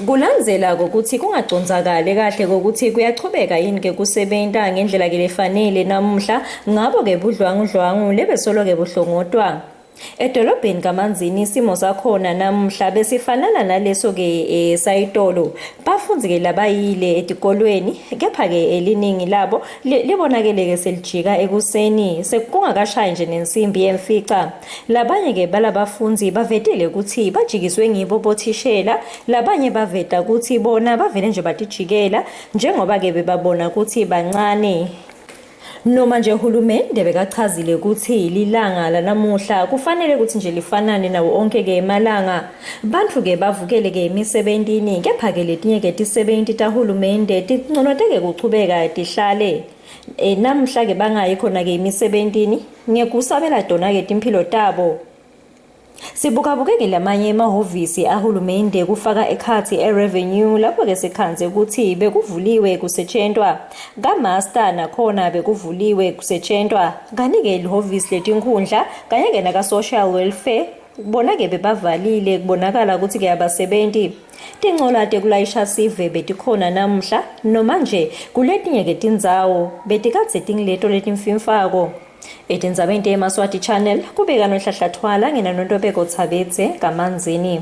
Kulandzela kokuthi kungacondzakali kahle kokuthi kuyachubeka yini ke kusebenta ngendlela ke lefanele namuhla ngabo ke budlwangudlwangu lebesolo ke buhlongotwa. Edolobheni kaManzini isimo sakhona namuhla besifanana naleso ke e, sayitolo. Bafundzi ke labayile etikolweni kepha ke eliningi labo libonakele ke selijika ekuseni sekungakashayi nje nensimbi yemfica. Labanye ke balabafundzi bavetile ukuthi bajikiswe ngibo bothishela, labanye baveta ukuthi bona bavele nje batijikela njengoba ke bebabona ukuthi bancane. Noma nje uhulumende bekachazile ukuthi lilanga lanamuhla kufanele ukuthi nje lifanane nawo onke ke emalanga. Bantfu ke bavukele ke emisebentini kepha ke letinye ke tisebenti tahulumende tinconoteke kuchubeka tihlale. E, namuhla ke bangayi khona ke emisebentini ngekusabela tona ke timphilo tabo. Sibukabuke-ke lamanye emahhovisi ahulumende kufaka ekhatsi e-revenue lapho-ke sikhandze ukuthi bekuvuliwe kusetshentwa. Ka-master nakhona bekuvuliwe kusetshentwa. Kanti-ke lihhovisi letinkhundla kanye-ke naka-social welfare bona-ke bebavalile kubonakala ukuthi-ke abasebenti. Tincola tekulayisha sive betikhona namuhla noma nje kuletinye-ke tindzawo betikadze tingileto letimfimfako. Etindzabeni teMaswati Channel kubika Nonhlahla Thwala nginanontobeko Tsabedze kaManzini.